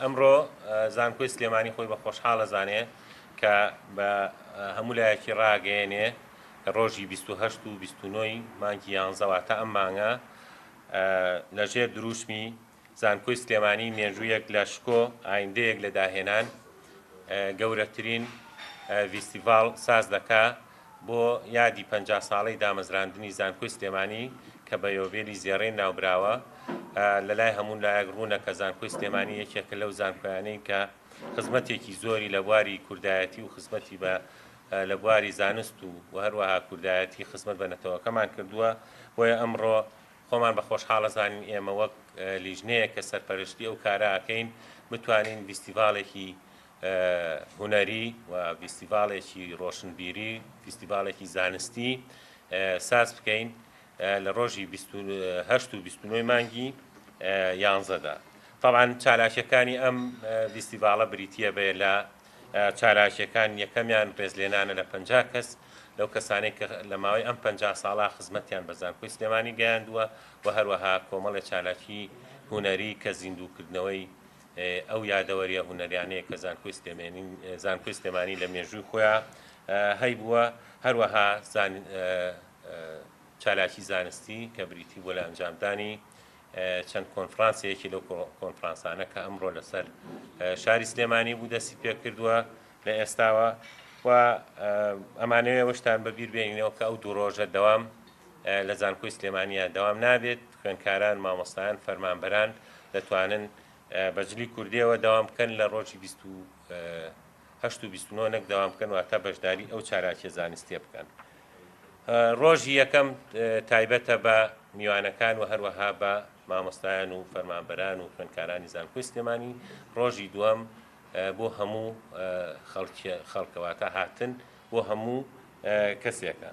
ئەمڕۆ زانکۆی سلێمانی خۆی بە خۆشحاڵ ئەزانێ کە بە هەموو لایەکی ڕاگەیەنێ ڕۆژی 28 و 29 ی مانگی یانزە واتە ئەم مانگە لە ژێر دروشمی زانکۆی سلێمانی مێژوویەک لە شکۆ ئایندەیەک لە داهێنان گەورەترین ڤیستیڤاڵ ساز دەکا بۆ یادی 50 ساڵەی دامەزراندنی زانکۆی سلێمانی کە بە یۆبێلی زێڕین ناوبراوە. لە لای هەموو لایەک ڕوونە کە زانکۆی سلێمانی یەکێکە لەو زانکۆیانەی کە خزمەتێکی زۆری لە بواری کوردایەتی و خزمەتی بە لە بواری زانست و و هەروەها کوردایەتی خزمەت بە نەتەوەکەمان کردووە. بۆیە ئەمڕۆ خۆمان بە خۆشحاڵ ئەزانین ئێمە وەک لیژنەیەک کە سەرپەرشتی ئەو کارە ئەکەین بتوانین ڤیستیڤاڵێکی هونەری و ڤیستیڤاڵێکی ڕۆشنبیری، ڤیستیڤاڵێکی زانستی ساز بکەین لە ڕۆژی 28 و 29 مانگی یانزەدا. تەبعەن چالاکیەکانی ئەم ڤیستیڤاڵە بریتییە بێ لە چالاکیەکان، یەکەمیان ڕێزلێنانە لە 50 کەس لەو کەسانەی کە لە ماوەی ئەم 50 ساڵە خزمەتیان بە زانکۆی سلێمانی گەیاندووە و هەروەها کۆمەڵێ چالاکی هونەری کە زیندووکردنەوەی ئەو یادەوەریە هونەریانەیە کە زانکۆی سلێمانی زانکۆی سلێمانی لە مێژووی خۆیان هەیبووە. هەروەها چالاکی زانستی کە بریتی بووە لە ئەنجامدانی چەند کۆنفرانسێکی لەو کۆنفرانسانە کە ئەمڕۆ لەسەر شاری سلێمانی بوو دەستی پێکردووە لە ئێستاوە و ئەمانەوێ وەشتان بەبیر بێنینەوە کە ئەو دوو ڕۆژە دەوام لە زانکۆی سلێمانیە دەوام نابێت. خوێندکاران، مامۆستایان، فەرمانبەران دەتوانن بە جلی کوردیەوە دەوام بکەن لە ڕۆژی 28 و 29 نەک دەوام بکەن، واتە بەشداری ئەو چالاکیە زانستیە بکەن. ڕۆژی یەکەم تایبەتە بە میوانەکان و هەروەها بە مامۆستایان و فەرمانبەران و خوێندکارانی زانکۆی سلێمانی. ڕۆژی دووەم بۆ هەموو خەڵکەواتە هاتن بۆ هەموو کەسێکە.